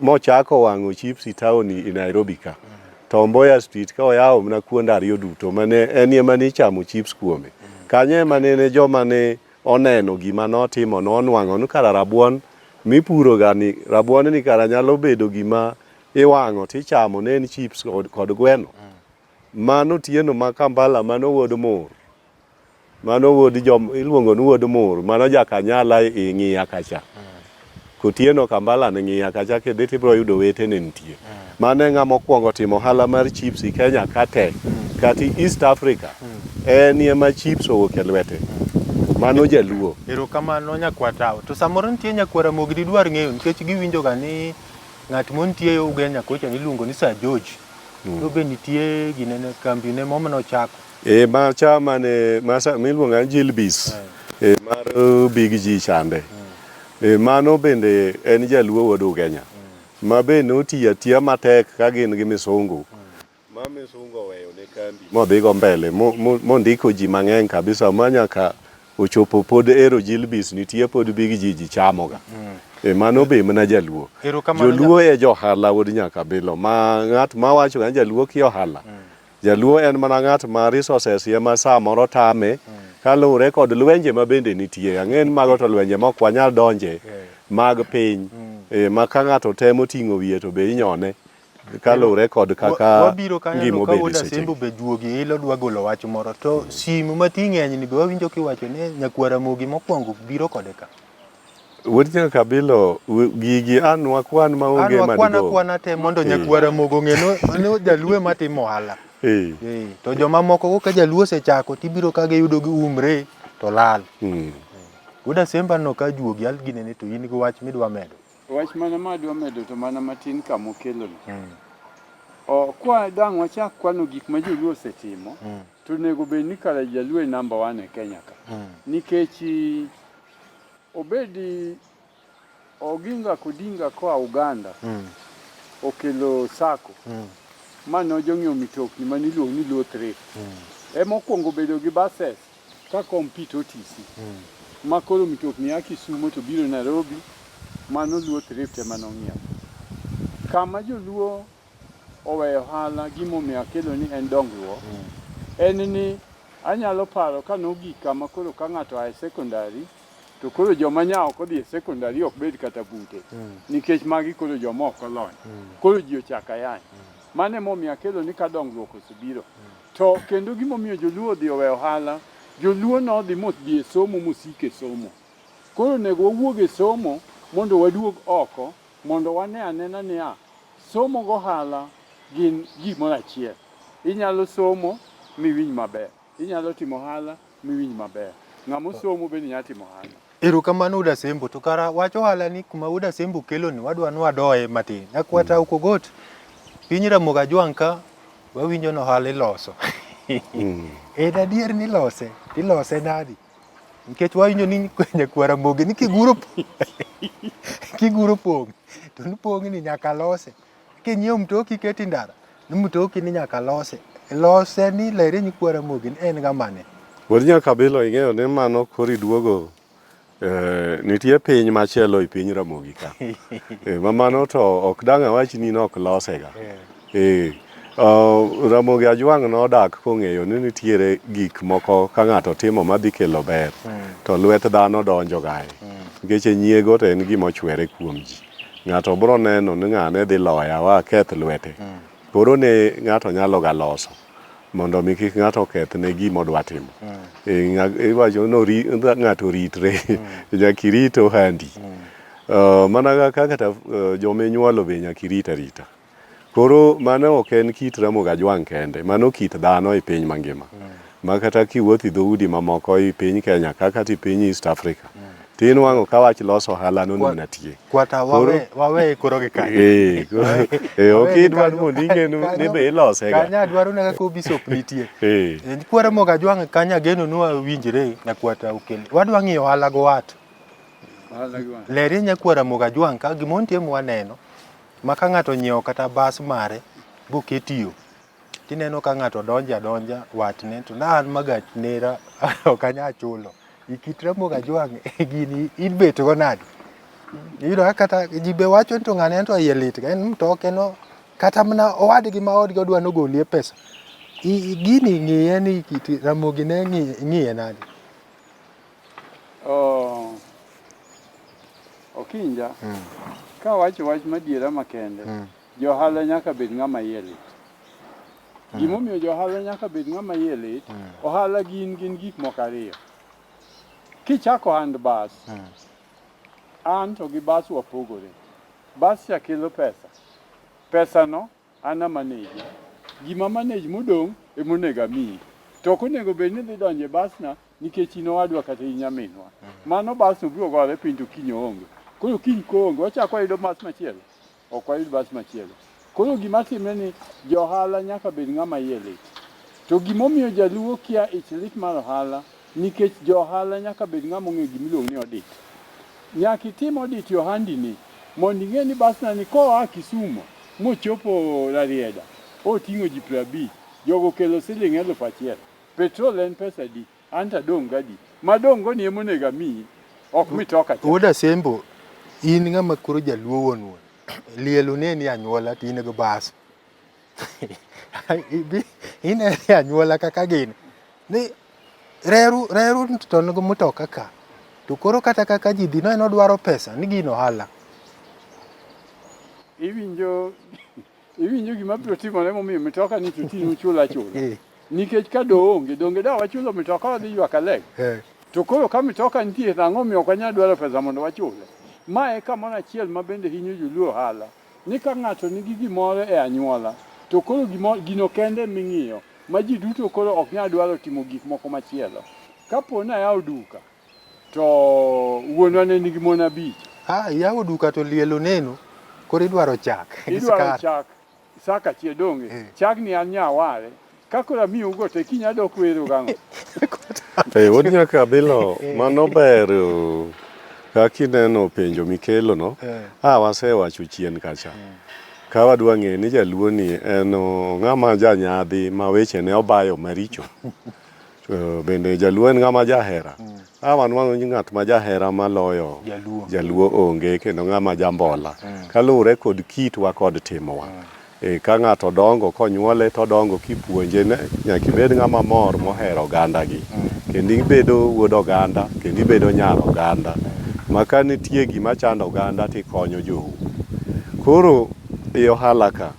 mochako wang'o chips i town i Nairobi ka. To Mboya Street ka oyawo mana kuonde ariyo duto mane en ema nichamo chips kuome. Kanyo ema nene joma ne oneno gima notimo nonwang'o ni kara rabuon mipuro ga ni rabuon ni kara nyalo bedo gima iwang'o tichamo ne en chips kod gweno. Mano Otieno ma Kampala mano wuod Mur. Mano wuod jom iluongo ni wuod Mur, mano jakanyala i Ng'iya kacha. Kotieno Kambala ni Ng'iya kacha kidhi tibiro yudo wetene nitie. Mano e ng'ama okwongo timo ohala mar chips i Kenya ka te. Kata i East Africa. En ema chips owuok e lwete. Mano jaluo. Erokamano nyakwar Tawo. To samoro nitie nyakwar Ramogi didwar ng'eyo nikech giwinjo ga ni ng'at montie Ugenya kocha niluongo ni Sir George. To be nitie ginene kambine moro mane ochako. E macha mane masa miluongo ni Jilbis. E mar Big G chande. E mano bende en jaluo wuod Ugenya. Ma be notiyo atiya matek ka gin gi misungu. Ma misungu oweyo ne kambi modhigo mbele mondiko ji mang'eny kabisa ma nyaka ochopo pod ero Jilbis nitie pod Big G ji chamoga. E mano be mana jaluo. Erokamano Joluo e johala wuod Nyakabilo ma ng'at ma wacho ni jaluo kia ohala. Jaluo en mana ng'at ma resources ema samoro tame kaluwore kod lwenje ma bende nitie. Ang'e ni mago to lwenje ma ok wanyal donje mag piny. E, ma ka ng'ato temo ting'o wiye to be inyone kaluwore kod kaka Wabiro kanyo ngima ka obedo wuod e seche Asembo be juogi ilo dwa golo wach moro to simu ma ti ng'eny ni be wawinjo kiwacho ni nyakwar Ramogi mokwongo biro kode ka. Wuod Nyakabilo, gigi an wakwan maonge An wakwana madigo. kwana te mondo nyakwar Ramogi ong'e no mano jaluo ema timo ohala. Eh, to joma moko go ka jaluo osechako tibiro ka giyudo giumre to lal. Wuod Asembo no ka juogi al ginene to in gi wach midwa medo. Wach mana ma adwa medo to mana matin kamokeloni. O, kwa dang' wachak kwano gik ma joluo osetimo, to onego bed ni kara jaluo e number one e Kenya ka. Nikech obedi Oginga Odinga koa Uganda okelo sacco ma nojong'iewo mitokni mane iluongo ni Luo Thrift. Ema okwongo bedo gi buses ka compete OTC. Ma koro mitokni a Kisumo to biro Nairobi, mano Luo Thrift ema nong'iewo. Kama joluo oweyo ohala gimomiyo akelo ni en dongruok, en ni anyalo paro ka nogik kama koro ka ng'ato oa e secondary to koro joma nya ok odhi e secondary ok bed kata bute nikech magi koro joma ok olony. Koro ji ochako ayany. Mano emomiyo akelo ni ka dongruok osebiro. To kendo gimomiyo joluo odhi oweyo ohala, joluo nodhi modhi e somo mosiko e somo. Koro onego wawuog e somo mondo waduog oko mondo wane anena niya, somo gi ohala gin gimoro achiel. Inyalo somo miwinj maber, inyalo timo ohala miwinj maber. Ng'ama osomo bende nyalo timo ohala. Erokamano Wuod Asembo, to kara wach ohala ni kuma Wuod Asembo kelo ni wadwa ni wadoye matin. Nyakwata Okogot, piny Ramogi Ajwang' ka wawinjo ni ohala iloso. En adier ni ilose, tilose nadi? Nikech wawinjo ni nyakwar Ramogi ni kiguro kiguro pong' to ni pong' ni nyaka lose. Kinyiewo mtoki iketi ndara, ni mtoki ni nyaka lose. Lose ni lere nyikwa Ramogi ni en ng'amane. Wuod Nyakabilo ing'eyo ni mano koro iduogo eh, nitie piny machielo e piny Ramogi ka. Eh, ma mano to ok dang' awach ni nok losega. Eh, Ramogi Ajwang' nodak kong'eyo ni nitiere gik moko ka ng'ato timo madhi kelo ber to lwet dhano donjo gae. Nikech e nyiego to en gima ochwere kuom ji. Ng'ato bro neno ni ng'ane dhi loya wa aketh lwete. Koro ne ng'ato nyalo ga loso mondo mi kik ng'ato oketh ne gima odwa timo. Iwacho ni ng'ato oritre, nyaka irit ohandi. Mana kaka kata joma inyuolo be nyaka irit arita. Koro mano ok en kit Ramogi Ajwang' kende, mano kit dhano e piny mangima. Ma kata kiwuotho e dhoudi mamoko e piny Kenya ka kata e piny East Africa, tinwang'o ka wach loso ohala no mana tie. Kwata wawe wawe koro gi kanyo. Eh, ok idwar mondo ing'e ni be ilose ga. Kanyo adwaro na kaka bishop nitie. Eh. Nyikwa Ramogi Ajwang' kanyo ageno ni wawinjre nyakwata okel. Wadwa ng'iyo ohala go wat. Ohala gi wat. Lerie nyakwa Ramogi Ajwang' ka gima nitie mwaneno ma ka ng'ato onyiewo kata bas mare boketi yo tineno ka ng'ato donjo adonja watne to na an magach nera ok anyal chulo. Ikit Ramogi Ajwang' gini ibet go nade? Iyudo ka kata ji be wacho ni to ng'ane en to iye lit ga en mtoke no kata mana owadgi ma odgi odwa nogolie pesa. Gini ng'iye ni kit Ramogi ne ng'iye nade? Oh, Okinja, kawacho wach madiera makende, johala nyaka bed ng'ama iye lit. Gimomiyo johala nyaka bed ng'ama iye lit, ohala gin gik moko ariyo. Kichako ohand bas, an to gi bas wapogore. Bas cha kelo pesa. Pesano an a manage. Gima manage modong' emonego amiyi. To ok onego bed ni idhi donjo e basna nikech in owadwa kata in nyaminwa. Mano basno biro gore piny to kiny oonge. Koro kiny koonge, wachako wayudo bas machielo? Ok wayud bas machielo. Koro gima timre ni johala nyaka bed ng'ama iye lit. To gimomiyo jaluo kia ich lit mar ohala, nikech johala nyaka bed ng'ama ong'eyo gima iluongo ni audit. Nyaka itim audit e ohandini mondo ing'e ni basna ni koa Kisumo mochopo Rarieda, oting'o ji 50, jogo okelo siling 1000. Petrol en pesa adi? An to adong' gadi? Madong' go ni ema onego amiyi, ok mitoka cha. Wuod Asembo, in ng'ama koro jaluo wuon wuon. Liel oneni anyuola to in gi bas. Inene anyuola kaka gin. Ni reru reru to nigi mtoka ka. To koro kata kaka ji dhi no en odwaro pesa ni gino ohala. Iwinjo iwinjo gima biro timore momiyo mitoka ni to tinde uchul achula. Nikech ka do onge, donge da wachulo mitoka wadhi ywak Alego? To koro ka mitoka nitie to ang'o omiyo ok wanyal dwaro pesa mondo wachule? Ma e kamoro achiel ma bende hinyo joluo ohala. Ni ka ng'ato nigi gimoro e anyuola, to koro gimo, gino kende ming'iyo ma ji duto koro ok nyal dwaro timo gik moko machielo. Kapo ni ayawo duka, to wuonwa ne nigi mon abich. Ah, iyawo duka to liel oneno, koro idwaro chak gi Idwaro skar. chak sak achiel donge? Eh. Chagni an nyaware. Ka koro amiyougo to kiny adok wero gang'o? Eh, wuod Nyakabilo, mano ber oh, kaka ineno penjo mikelo no. Eh. Ah, wasewacho chien kacha. Ka wadwa ng'eyo ni jaluo ni en oh, ng'ama janyadhi ma weche ne obayo maricho. To bende jaluo en ng'ama jahera. Ah, wanwang'o ni ng'at ma jahera maloyo Jaluo. jaluo onge kendo ng'ama jambola. Kaluwore kod kitwa kod timowa. E, ka ng'ato dongo konyuole to odongo kipuonje ne nyaka ibed ng'ama mor mohero ogandagi. Kendo ibedo wuod oganda kendo ibedo nyar oganda. Ma ka nitie gima chando oganda tikonyo jou. Koro e ohala ka,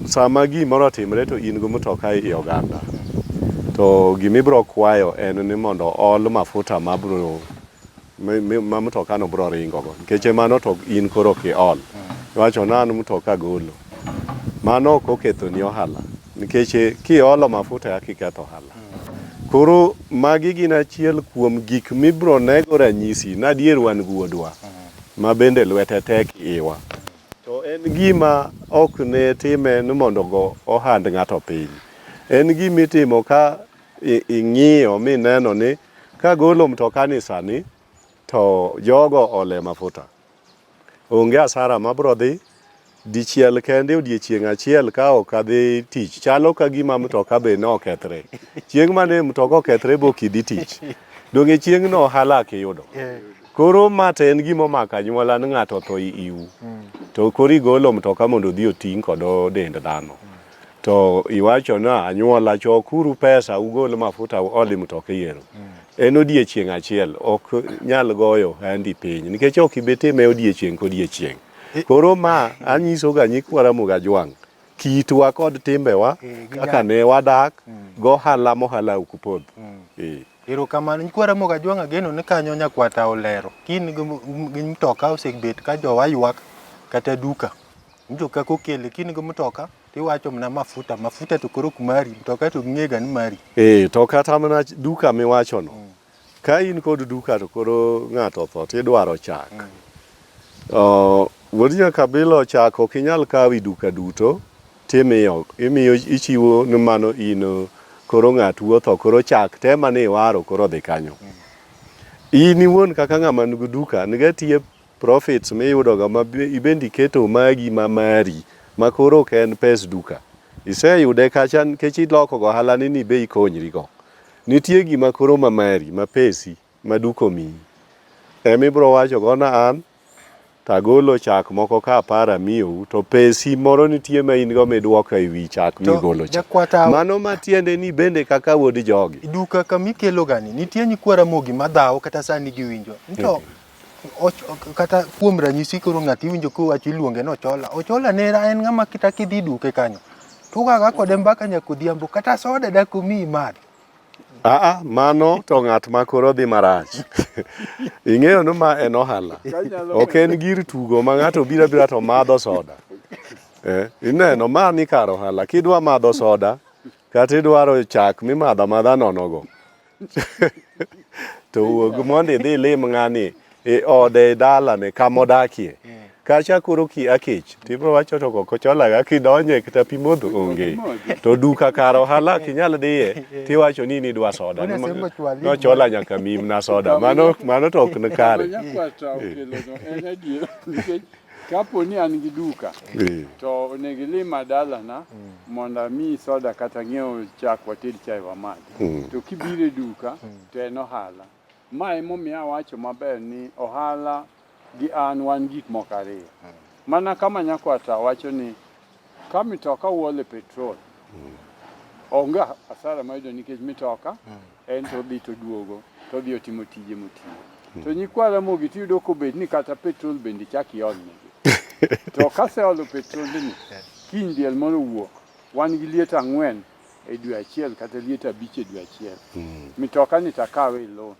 sama gimoro otimre to in gi mtoka i oganda. To gimibro kwayo en ni mondo ol mafuta mabro ma mtoka no bro ringo go. Nikech mano to in koro ok iol. Iwacho ni an mtoka golo. Mano ok okethoni ohala. Nikech kiolo mafuta eka iketho ohala. Koro magi gin achiel kuom gik mibro nego ranyisi ni adier wan gi wuodwa ma bende lwete tek iwa. To en gima ok ne time ni mondo ogo ohand ng'ato piny. En gima itimo ka ing'iyo mineno ni kagolo mtoka ni sani to jogo ole mafuta. Onge asara mabro dhi. Dichiel kende odiechieng' achiel ka ok adhi tich chalo ka gima mtoka be ne okethre. Chieng' mane mtoka okethre be ok idhi tich. Donge chieng'no ohala ok iyudo. Koro ma to en gima omako anyuola ni ng'ato otho iu. To koro igolo mtoka mondo odhi oting' kod dend dhano. To iwacho na anyuola chokuru pesa ugol mafuta uol e mtoka iero. En odiechieng' achiel ok nyal goyo handi piny nikech ok ibi time odiechieng' kodiechieng'. Koro ma anyiso ga nyikwa Ramogi Ajwang' kitwa kod timbewa kaka ne wadak gohala mohala ok podh. Erokamano nyikwa Ramogi Ajwang' ageno ni kanyo nyakwata olero. Kin gi mtoka osebet ka jowa ywak kata duka. Winjo kaka okele kin gi mtoka tiwacho mana mafuta mafuta to koro ok mari mtoka to ging'ega ni mari. To kata mana duka miwachono Ka in kod duka to koro ng'ato otho to idwaro chak. Wuod Nyakabilo chak ok inyal kawo e duka duto timiyo, imiyo ichiwo ni mano in koro ng'atu otho koro chak te mane iwaro koro odhi kanyo. In iwuon kaka ng'ama nigi duka niga tiye profits miyudoga ma ibende iketo magi ma mari ma koro ok en pes duka. Iseyude kacha nikech iloko go ohala ni ni be ikonyri go. Nitie gima koro ma mari, ma pesi, ma duka omiyi. Ema ibiro wacho go na an to agolo chak moko ka apar amiyou to pesi moro nitie ma in go midwoka e wi chak migolo cha. Mano matiende ni bende kaka wuod jogi. Duka kama ikelo gani nitie nyikwa Ramogi madhawo kata sani giwinjo. To kata kuom ranyisi koro ng'ato iwinjo kowacho iluonge ni Ochola. Ochola nera en ng'ama kata kidhi duke kanyo tugaga kode mbaka nyaka odhiambo kata soda dak omiyi imadh. Aa, mano to ng'at ma koro dhi marach. Ing'eyo ni ma en ohala. Ok en gir tugo ma ng'ato biro abira to madho soda. Eh, ineno ma ni kar ohala. Kidwa madho soda kata idwaro chak mimadho amadha nono go. to wuog mondo idhi ilim ng'ani e ode e dalane kama odakie kacha koro ki akech tibro wacho to ok ocholaga kidonje kata pi modho onge to duka kar ohala ok inyal dhiye tiwacho ni nidwa soda nochola nyaka mimna soda mano mano to ok ni kare. Nyakwata okelono en adier nikech Kapo ni an gi duka to onego ilima dalana mondo amiyi soda kata ng'iew chak wated chae wamadhi. To kibiro e duka to en ohala. Ma emomiyo awacho maber ni ohala gi an wan gik moko ariyo. Mana kama Nyakwata wacho ni ka mitoka uole petrol onge asara mayudo nikech mitoka en to odhi to oduogo to odhi otimo tije motiyo. To nyikwa Ramogi tiyudo kobet ni kata petrol bende ichak iolnegi. To kaseolo petrol ni, kiny diel moro owuok, wan gi liete ang'wen e dwe achiel kata liete abich e dwe achiel. Mitoka ni takawe e loan.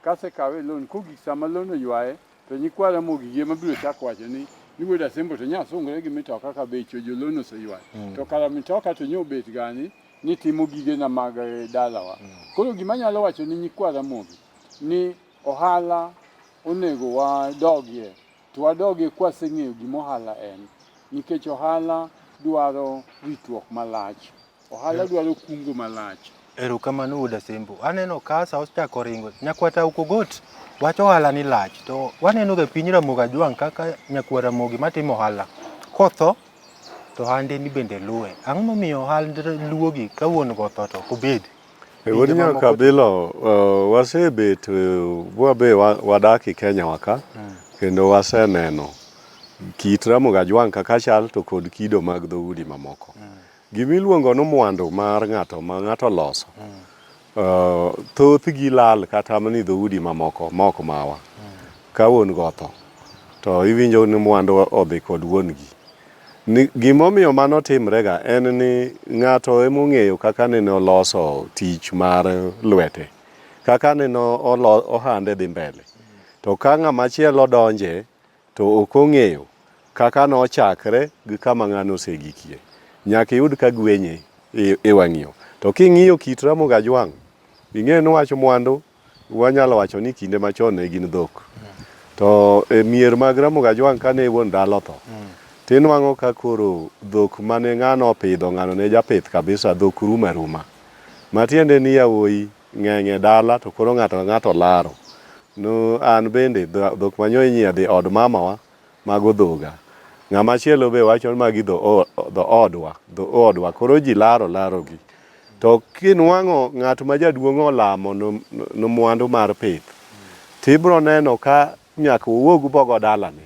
Kasekawe e loan, kogik sama loan oywaye, to nyikwa Ramogi gi ema biro chako wacho ni ni wuod Asembo to nya sungre gi mitoka ka becho jo loan oseywayo. To kara mitoka to nyo bet gani ni timo gigena mag dalawa. Koro gima anyalo wacho ni nyikwa Ramogi ni ohala onego wadogie to wadogie kwaseng'eyo gima ohala en nikech ohala dwaro ritruok malach ohala dwaro kungo malach. Erokamano wuod Asembo. Aneno ka sa osechako ringo. Nyakwata Okogot wach ohala ni lach to waneno ga piny Ramogi Ajwang' kaka nyakwar Ramogi matimo ohala kotho to ohande ni bende luwe. Ang'o momiyo ohand luo gi ka wuon go otho to ok obed? Wuod Nyakabilo, wasebet wabe wadak e Kenya wa ka kendo waseneno kit Ramogi Ajwang' kaka chal to kod kido mag dhoudi mamoko. Gima iluongo ni mwandu mar ng'ato ma ng'ato oloso thothgi lal kata mana e dhoudi mamoko ma ok mawa. Ka wuon go otho to iwinjo ni mwandu odhi kod wuon gi. Gimomiyo mano timrega en ni ng'ato emong'eyo kaka nene oloso tich mar lwete, kaka nene ohande dhi mbele. To ka ng'ama chielo donje to ok ong'eyo kaka nochakre gi kama ng'ano osegikie. Nyaka iyud ka gwenye e wang'yo. To king'iyo kit Ramogi Ajwang', ing'eyo ni wach mwandu Wanyalo wacho ni kinde machon ne gin dhok. To e mier mag Ramogi Ajwang' kane wuon dala otho, tinwang'o ka koro dhok mane ng'ano opidho, ng'ano ne japith kabisa, dhok rumo aruma. Matiende ni yawuoyi ng'eny e dala to koro ng'ato ka ng'ato laro. No an bende dhok manyo inyiedho e od mamawa, mago dhoga. Ng'ama chielo be wacho ni magi dho odwa, dho odwa. Koro ji laro larogi. To kinwang'o ng'at ma jaduong' olamo no mwandu mar pith, tibro neno ka nyaka owuog bogo dalane.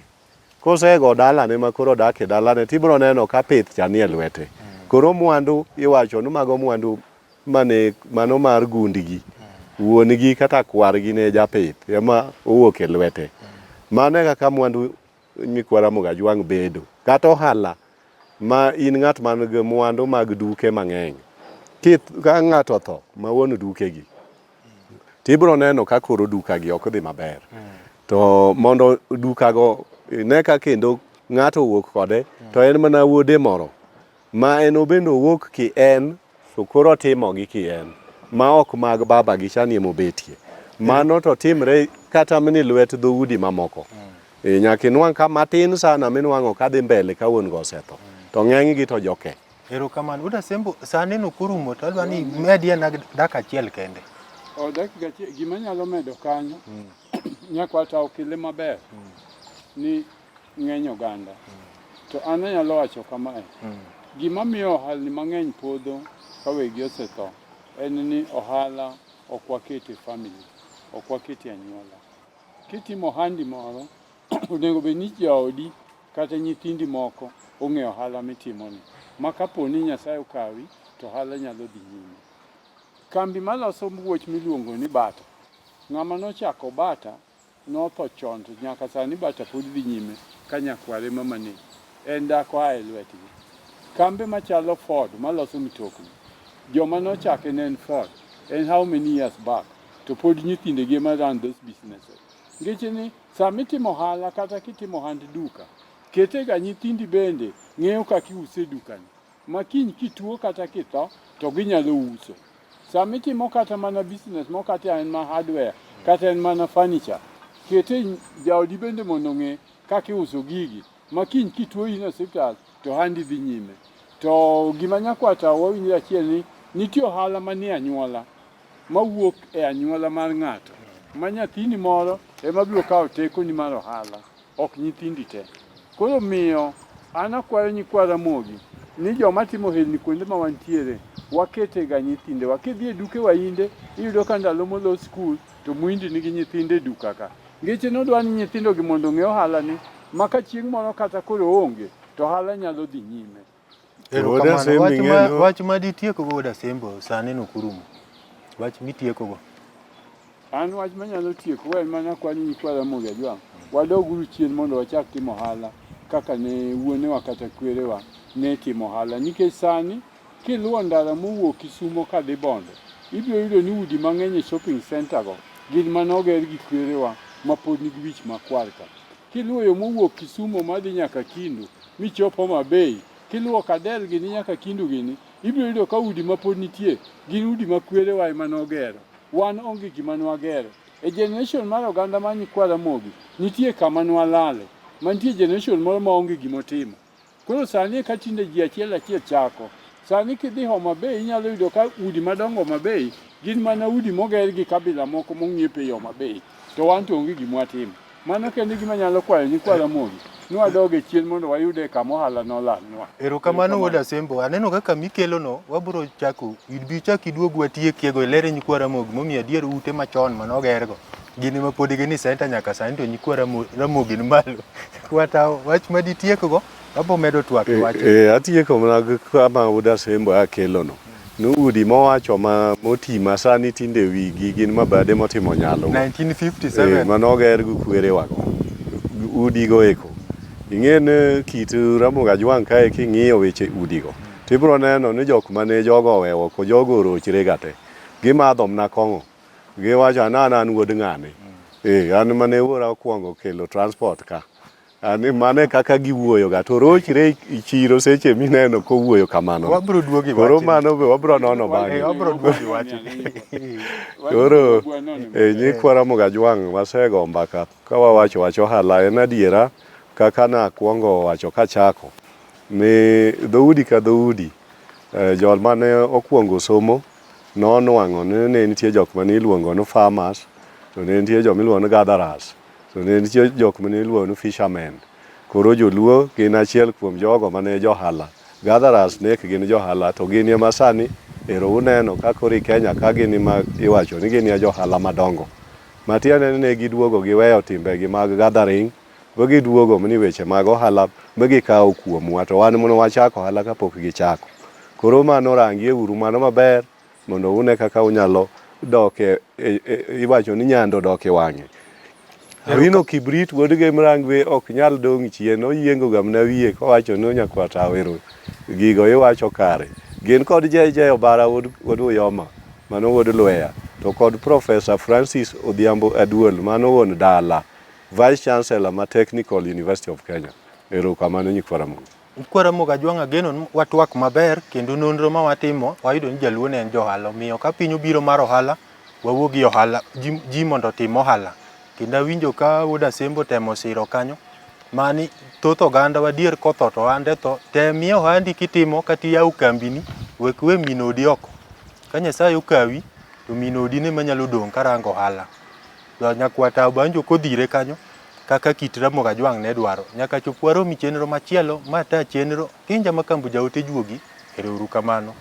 Kosego dalane ma koro odak e dalane, tibro neno ka pith cha nie lwete. Koro mwandu iwacho ni mago mwandu mane mano mar gundgi. Wuon-gi kata kwargi ne japith ema owuok e lwete. Mano e kaka mwandu nyikwa Ramogi Ajwang' bedo. Kata ohala ma in ng'at man gi mwandu mag duke mang'eny. Ka ng'ato otho ma wuon dukegi, tibro neno ka koro dukagi ok dhi maber. To mondo dukago ine ka kendo ng'ato owuok kode, to en mana wuode moro ma en obende owuok ki en to koro otimogi ki en ma ok mag baba gi chani emobetie. Mano to timre kata mani lwet dhoudi mamoko. E, nyaka inwang' ka matin sana minwang'o kadhi mbele ka wuon go osetho. To ng'enygi to joke. Erokamano. Wuod Asembo, sa neno korumo to adwa ni imedie na dakika achiel kende. O dakika achiel, gima anyalo medo kanyo, nyaka wataw kile maber ni ng'eny oganda. To an anyalo wacho kamae, gima miyo ohalni mang'eny podho ka wegi osetho en ni ohala ok waketo e family, ok waketo e anyuola. Kitimo ohandi moro, onego bed ni jaodi kata nyithindi moko ong'eyo ohala mitimoni, ma kapo ni Nyasaye okawi to ohala nyalo dhi nyime. Kambi maloso wuoch miluongo ni Bata, ng'ama nochako Bata notho chon to nyaka sani Bata pod dhi nyime ka nyakware ma Maneni en dak oa e lwetgi. Kambe machalo Ford maloso mitokni, joma nochake ne en Ford, en how many years back to pod nyithindegi ema run those businesses. Ngeche ni sama itimo ohala kata kitimo ohand duka, ketega nyithindi bende ng'eyo kaka iuso e dukani. Ma kiny kituo kata kitho to ginyalo uso. Sama itimo kata mana business moro kata en mana hardware kata en mana furniture, kete jaodi bende mondo ong'e kaka iuso gigi ma kiny kituo in e osiptal to ohandi dhi nyime. To gima nyakwata wawinjre achiel ni nitie ohala manie anyuola mawuok e anyuola mar ng'ato ma nyathini moro ema biro kawo tekoni mar ohala, ok nyithindi te. Koro miyo an akwayo nyikwa Ramogi ni joma timo ohelni kuonde ma wantiere wakete ga nyithindewa. Kidhi e duke Wahinde iyudo ka ndalo molos skul to Muhindi nigi nyithinde e duka ka. Ngeche nodwa ni nyithindo gi mondo ong'e ohala ni ma ka chieng' moro kata koro oonge to ohala nyalo dhi nyime. Erokamano. Wach ma, wach ma ditieko go Wuod Asembo sani no kurumo. Wach mitieko go. An wach manyalo tieko en mana kwayo nyikwa Ramogi Ajwang', wadoguru chien mondo wachak timo ohala kaka ne wuonewa kata kwerewa ne timo ohala. Nikech sani kiluwo ndara mowuok Kisumo kadhi Bondo, ibiro yudo ni udi mang'eny e shopping centre go gin mane oger gi kwerewa ma pod nigi wich makwar ka. Kiluwo yo mowuok Kisumo madhi nyaka Kindu michop Homa Bay, kiluwo Kadel gini nyaka Kindu gini, ibiro yudo ka udi mapod nitie gin udi ma kwerewa ema nogero. Wan onge gima nwagero. E generation mar oganda mar nyikwa Ramogi, nitie kama nwalale, mantie generation moro ma onge gimotimo. Koro sani eka tinde ji achiel achiel chako. Sani kidhi Homa Bay inyalo yudo ka udi madongo Homa Bay gin mana udi moger gi kabila moko mong'iepo ei Homa Bay. To wan to onge gima watimo. Mano kende gima anyalo kwayo nyikwa Ramogi ni wadog e chien mondo wayude kama ohala nolalnwa. Erokamano wuod Asembo, aneno kaka mikelono wabiro chako ibi chak iduog watiekiego ilere nyikwa Ramogi momiyo adier ute machon mane ogergo gin ema pod gin e center nyaka sani to nyikwa Ramogi ni malo. Kwata wach ma ditiekgo wabo medo twak e wach. E, atieko mana gi kama wuod Asembo akelono. Ni udi mowacho ma moti ma sani tinde wigi gin mabade motimo nyalo. 1957. Mane oger gi kwerewago. Udigo eko. Ing'e ni kit Ramogi Ajwang' kae king'iyo weche udigo, tibiro neno ni jok mane jogo oweyo oko, jogo orochre ga te. Gimadho mana kong'o. Giwacho an an an wuod ng'ane. Eh, an mane wuora okwongo kelo transport ka. Ani mano e kaka giwuoyo ga to rochre e chiro seche mineno kowuoyo kamano. Wabiro duogo e Koro wachni. mano be wabiro nono bang'e. Wabiro duogo e wachni. Koro nyikwa Ramogi Ajwang' wasego mbaka ka wawacho wach ohala en adiera kaka nakwongo wacho kachako ni dhoudi ka dhoudi jol mane okwongo somo nonwang'o ni ne nitie jok mane iluongo ni farmers to ne nitie joma iluongo ni gatherers to ne nitie jok mane iluongo ni fishermen. Koro joluo gin achiel kuom jogo mane johala. Gatherers ne ok gin johala to gin ema sani ero uneno ka koro i Kenya ka gin ema iwacho ni gin e johala madongo. Matiende ni ne giduogo giweyo timbegi mag gathering ma giduogo ni weche mag ohala ma gikawo kuomwa to wan mono wachako ohala kapok gichako. Koro mano rangie uru mano maber mondo une kaka unyalo dok e, e, e, iwacho ni nyando dok e wang'e. Awino Kibrit wuod Gem Rangwe ok nyal dong' chien, oyiengo ga mana wiye kowacho ni nyakwar Tawero gigo iwacho kare. Gin kod JJ Obara wuod, wuod Uyoma, mano wuod Lweya, to kod Professor Francis Odhiambo Aduol, mano wuon dala, Vice Chancellor ma Technical University of Kenya. Erokamano nyikwa Ramogi. Nyikwa Ramogi Ajwang' ageno ni watwak maber kendo nonro ma watimo wayudo ni jaluo ne en johala omiyo ka piny obiro mar ohala wawuog gi ohala ji, ji mondo otim ohala. Kendo awinjo ka wuod Asembo temo siro kanyo mani thoth oganda wa dier kotho to ohande tho temie ohandi kitimo kata iyawo kambini wek we min odi oko. Ka Nyasaye okawi to min odi ne manyalo dong' karango ohala. Nyakwar Tao Banjo kodhire kanyo kaka kit Ramogi Ajwang' ne dwaro. Nyaka chop warom e chenro machielo ma ta chenro Kinja Makambu Jaote Juogi. Ero uru kamano.